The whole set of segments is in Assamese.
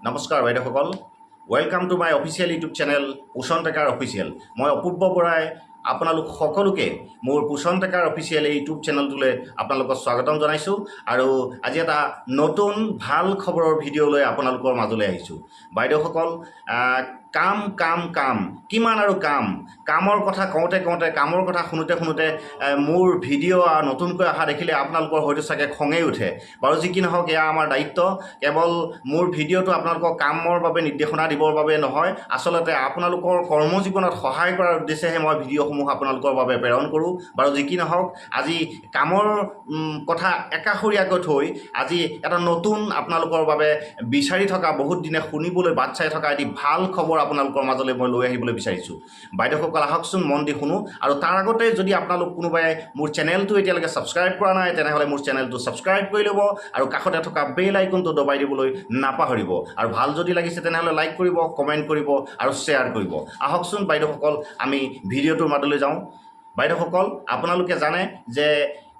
নমস্কাৰ বাইদেউসকল, welcome to my official YouTube channel Poshan trekker official. মই অপূৰ্ব বৰাই আপোনালোক সকলোকে মোৰ পোষণ ট্ৰেকাৰ অফিচিয়েল এই ইউটিউব চেনেলটোলৈ আপোনালোকক স্বাগতম জনাইছোঁ আৰু আজি এটা নতুন ভাল খবৰৰ ভিডিঅ' লৈ আপোনালোকৰ মাজলৈ আহিছোঁ। বাইদেউসকল, কাম কাম কাম, কিমান আৰু কাম! কামৰ কথা কওঁতে কওঁতে, কামৰ কথা শুনোতে শুনোতে মোৰ ভিডিঅ' নতুনকৈ অহা দেখিলে আপোনালোকৰ হয়তো চাগে খঙেই উঠে। বাৰু যি কি নহওক, এয়া আমাৰ দায়িত্ব। কেৱল মোৰ ভিডিঅ'টো আপোনালোকক কামৰ বাবে নিৰ্দেশনা দিবৰ বাবে নহয়, আচলতে আপোনালোকৰ কৰ্মজীৱনত সহায় কৰাৰ উদ্দেশ্যেহে মই ভিডিঅ'সমূহ আপোনালোকৰ বাবে প্ৰেৰণ কৰোঁ। বাৰু যি কি নহওক, আজি কামৰ কথা একাষৰীয়াকৈ থৈ আজি এটা নতুন, আপোনালোকৰ বাবে বিচাৰি থকা, বহুত দিনে শুনিবলৈ বাট চাই থকা এটি ভাল খবৰ আপোনালোকৰ মাজলৈ মই লৈ আহিবলৈ বিচাৰিছোঁ। বাইদেউসকল, আহকচোন মন দি শুনো। আৰু তাৰ আগতে যদি আপোনালোক কোনোবাই মোৰ চেনেলটো এতিয়ালৈকে ছাবস্ক্ৰাইব কৰা নাই, তেনেহ'লে মোৰ চেনেলটো ছাবস্ক্ৰাইব কৰি ল'ব আৰু কাষতে থকা বেল আইকনটো দবাই দিবলৈ নাপাহৰিব। আৰু ভাল যদি লাগিছে, তেনেহ'লে লাইক কৰিব, কমেণ্ট কৰিব আৰু শ্বেয়াৰ কৰিব। আহকচোন বাইদেউসকল, আমি ভিডিঅ'টোৰ মাজলৈ যাওঁ। বাইদেউসকল, আপোনালোকে জানে যে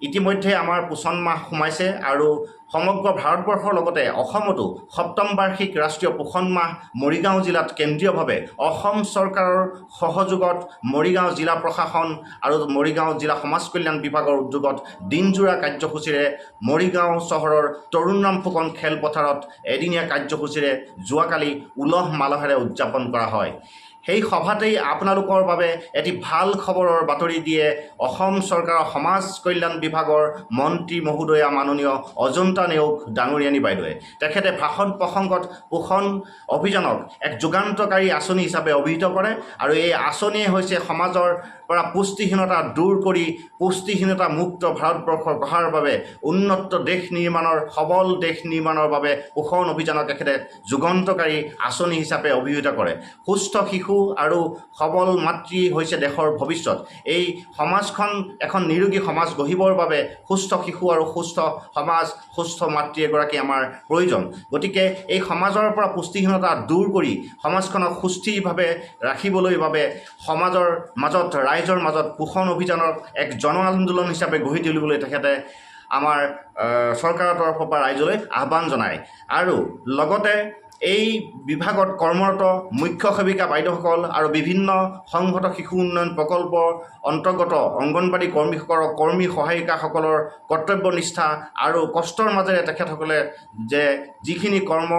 ইতিমধ্যে আমাৰ পোষণ মাহ সোমাইছে আৰু সমগ্ৰ ভাৰতবৰ্ষৰ লগতে অসমতো সপ্তম বাৰ্ষিক ৰাষ্ট্ৰীয় পোষণ মাহ মৰিগাঁও জিলাত কেন্দ্ৰীয়ভাৱে অসম চৰকাৰৰ সহযোগত মৰিগাঁও জিলা প্ৰশাসন আৰু মৰিগাঁও জিলা সমাজ কল্যাণ বিভাগৰ উদ্যোগত দিনজোৰা কাৰ্যসূচীৰে মৰিগাঁও চহৰৰ তৰুণৰাম ফুকন খেলপথাৰত এদিনীয়া কাৰ্যসূচীৰে যোৱাকালি উলহ মালহেৰে উদযাপন কৰা হয়। সেই সভাতেই আপোনালোকৰ বাবে এটি ভাল খবৰৰ বাতৰি দিয়ে অসম চৰকাৰৰ সমাজ কল্যাণ বিভাগৰ মন্ত্ৰী মহোদয়া মাননীয় অজন্তা নেওগ ডাঙৰীয়ানী বাইদেৱে। তেখেতে ভাষণ প্ৰসংগত পোষণ অভিযানক এক যুগান্তকাৰী আঁচনি হিচাপে অভিহিত কৰে আৰু এই আঁচনিয়ে হৈছে সমাজৰ পৰা পুষ্টিহীনতা দূৰ কৰি পুষ্টিহীনতা মুক্ত ভাৰতবৰ্ষ গঢ়াৰ বাবে, উন্নত দেশ নিৰ্মাণৰ, সবল দেশ নিৰ্মাণৰ বাবে পোষণ অভিযানক তেখেতে যুগান্তকাৰী আঁচনি হিচাপে অভিহিত কৰে। সুস্থ শিশু আৰু সবল মাতৃ হৈছে দেশৰ ভৱিষ্যত। এই সমাজখন এখন নিৰোগী সমাজ গঢ়িবৰ বাবে সুস্থ শিশু আৰু সুস্থ সমাজ, সুস্থ মাতৃ এগৰাকী আমাৰ প্ৰয়োজন। গতিকে এই সমাজৰ পৰা পুষ্টিহীনতা দূৰ কৰি সমাজখনক সুস্থিৰভাৱে ৰাখিবলৈ বাবে সমাজৰ মাজত, ৰাইজৰ মাজত পোষণ অভিযানক এক জন আন্দোলন হিচাপে গঢ়ি তুলিবলৈ তেখেতে আমাৰ চৰকাৰৰ তৰফৰ পৰা ৰাইজলৈ আহ্বান জনায়। আৰু লগতে এই বিভাগত কৰ্মৰত মুখ্য সেৱিকা বাইদেউসকল আৰু বিভিন্ন সংহত শিশু উন্নয়ন প্ৰকল্পৰ অন্তৰ্গত অংগনবাড়ী কৰ্মীসকলৰ, কৰ্মী সহায়িকাসকলৰ কৰ্তব্য নিষ্ঠা আৰু কষ্টৰ মাজেৰে তেখেতসকলে যে যিখিনি কৰ্ম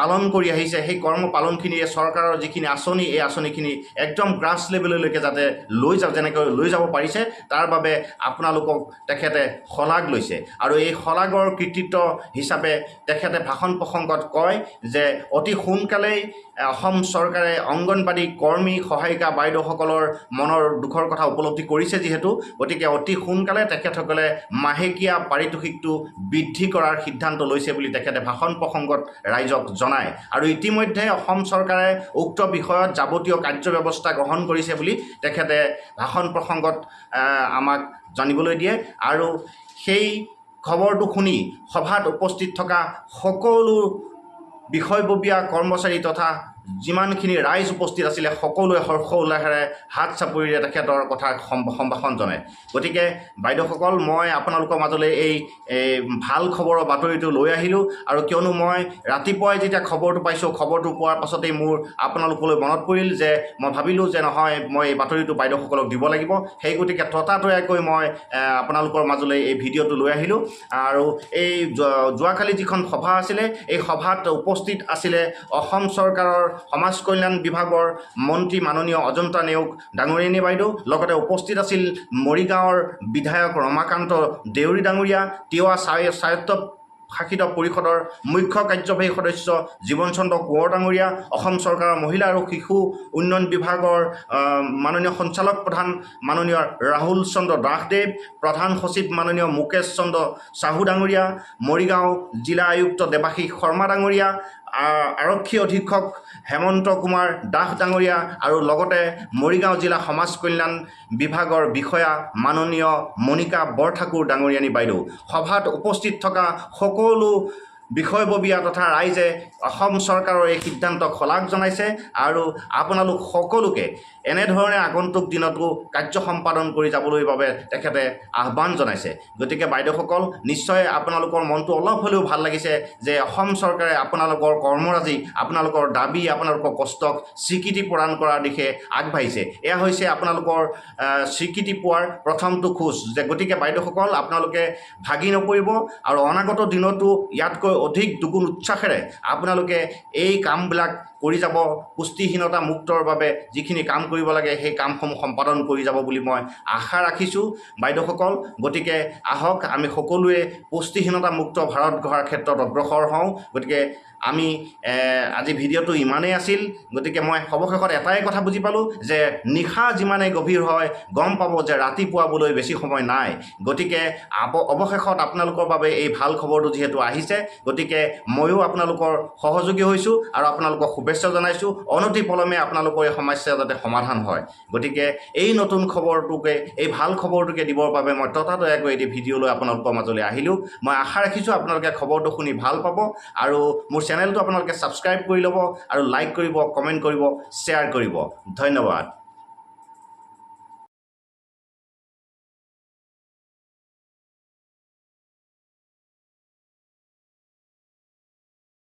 পালন কৰি আহিছে, সেই কৰ্ম পালনখিনিয়ে চৰকাৰৰ যিখিনি আঁচনি, এই আঁচনিখিনি একদম গ্ৰাছ লেভেললৈকে যাতে লৈ যাব, যেনেকৈ লৈ যাব পাৰিছে, তাৰ বাবে আপোনালোকক তেখেতে শলাগ লৈছে। আৰু এই শলাগৰ কৃতিত্ব হিচাপে তেখেতে ভাষণ প্ৰসংগত কয় যে অতি সোনকালেই অসম চৰকাৰে অংগনবাড়ী কৰ্মী সহায়িকা বাইদেউসকলৰ মনৰ দুখৰ কথা উপলব্ধি কৰিছে যিহেতু, গতিকে অতি সোনকালে তেখেতসকলে মাহেকীয়া পাৰিতোষিকটো বৃদ্ধি কৰাৰ সিদ্ধান্ত লৈছে বুলি তেখেতে ভাষণ প্ৰসংগত ৰাইজক জনায়। আৰু ইতিমধ্যে অসম চৰকাৰে উক্ত বিষয়ত যাৱতীয় কাৰ্যব্যৱস্থা গ্ৰহণ কৰিছে বুলি তেখেতে ভাষণ প্ৰসংগত আমাক জানিবলৈ দিয়ে। আৰু সেই খবৰটো শুনি সভাত উপস্থিত থকা সকলো বিষয়ববীয়া, কৰ্মচাৰী তথা যিমানখিনি ৰাইজ উপস্থিত আছিলে, সকলোৱে হৰ্ষ উল্লাসেৰে হাত চাপৰিৰে তেখেতৰ কথাক সম্ভাষণ জনায়। গতিকে বাইদেউসকল, মই আপোনালোকৰ মাজলৈ এই ভাল খবৰৰ বাতৰিটো লৈ আহিলোঁ। আৰু কিয়নো মই ৰাতিপুৱাই যেতিয়া খবৰটো পাইছোঁ, খবৰটো পোৱাৰ পাছতেই মোৰ আপোনালোকলৈ মনত পৰিল যে মই ভাবিলোঁ যে নহয়, মই এই বাতৰিটো বাইদেউসকলক দিব লাগিব। সেই গতিকে ততাতৈয়াকৈ মই আপোনালোকৰ মাজলৈ এই ভিডিঅ'টো লৈ আহিলোঁ। আৰু এই যোৱাকালি যিখন সভা আছিলে, এই সভাত উপস্থিত আছিলে অসম চৰকাৰৰ সমাজ কল্যাণ বিভাগৰ মন্ত্ৰী মাননীয় অজন্তা নেওগ ডাঙৰীয়ানী বাইদেউ, লগতে উপস্থিত আছিল মৰিগাঁৱৰ বিধায়ক ৰমাকান্ত দেউৰী ডাঙৰীয়া, তিৱা স্বায়ত্ত শাসিত পৰিষদৰ মুখ্য কাৰ্যবাহী সদস্য জীৱন চন্দ্ৰ কোঁৱৰ ডাঙৰীয়া, অসম চৰকাৰৰ মহিলা আৰু শিশু উন্নয়ন বিভাগৰ মাননীয় সঞ্চালক প্ৰধান মাননীয় ৰাহুল চন্দ্ৰ দাসদেৱ, প্ৰধান সচিব মাননীয় মুকেশ চন্দ্ৰ চাহু ডাঙৰীয়া, মৰিগাঁও জিলা আয়ুক্ত দেৱাশীষ শৰ্মা ডাঙৰীয়া, আৰক্ষী অধীক্ষক হেমন্ত কুমাৰ দাস ডাঙৰীয়া আৰু লগতে মৰিগাঁও জিলা সমাজ কল্যাণ বিভাগৰ বিষয়া মাননীয় মণিকা বৰঠাকুৰ ডাঙৰীয়ানী বাইদেউ। সভাত উপস্থিত থকা সকলো বিষয়ববীয়া তথা ৰাইজে অসম চৰকাৰৰ এই সিদ্ধান্তক শলাগ জনাইছে আৰু আপোনালোক সকলোকে এনেধৰণে আগন্তুক দিনতো কাৰ্য সম্পাদন কৰি যাবলৈ বাবে তেখেতে আহ্বান জনাইছে। গতিকে বাইদেউসকল, নিশ্চয় আপোনালোকৰ মনটো অলপ হ'লেও ভাল লাগিছে যে অসম চৰকাৰে আপোনালোকৰ কৰ্মৰাজি, আপোনালোকৰ দাবী, আপোনালোকৰ কষ্টক স্বীকৃতি প্ৰদান কৰাৰ দিশে আগবাঢ়িছে। এয়া হৈছে আপোনালোকৰ স্বীকৃতি পোৱাৰ প্ৰথমটো খোজ যে। গতিকে বাইদেউসকল, আপোনালোকে ভাগি নপৰিব আৰু অনাগত দিনতো ইয়াতকৈ অধিক দুগুণ উৎসাহেৰে আপোনালোকে এই কামবিলাক কৰি যাব। পুষ্টিহীনতা মুক্তৰ বাবে যিখিনি কাম কৰিব লাগে, সেই কামসমূহ সম্পাদন কৰি যাব বুলি মই আশা ৰাখিছোঁ বাইদেউসকল। গতিকে আহক, আমি সকলোৱে পুষ্টিহীনতা মুক্ত ভাৰত গঢ়াৰ ক্ষেত্ৰত অগ্ৰসৰ হওঁ। গতিকে আমি আজি ভিডিঅ'টো ইমানেই আছিল। গতিকে মই অৱশেষত এটাই কথা বুজি পালোঁ যে নিশা যিমানেই গভীৰ হয়, গম পাব যে ৰাতিপুৱাবলৈ বেছি সময় নাই। গতিকে অৱশেষত আপোনালোকৰ বাবে এই ভাল খবৰটো যিহেতু আহিছে, গতিকে ময়ো আপোনালোকৰ সহযোগী হৈছোঁ আৰু আপোনালোকক শুভেচ্ছা জনাইছোঁ। অনতি পলমে আপোনালোকৰ এই সমস্যা যাতে সমাধান হয়। গতিকে এই নতুন খবৰটোকে, এই ভাল খবৰটোকে দিবৰ বাবে মই ততাতৈয়াকৈ এটি ভিডিঅ' লৈ আপোনালোকৰ মাজলৈ আহিলোঁ। মই আশা ৰাখিছোঁ আপোনালোকে খবৰটো শুনি ভাল পাব আৰু মোৰ চেনেলটো আপোনালোকে ছাবস্ক্ৰাইব কৰি ল'ব আৰু লাইক কৰিব, কমেণ্ট কৰিব, শ্বেয়াৰ কৰিব। ধন্যবাদ।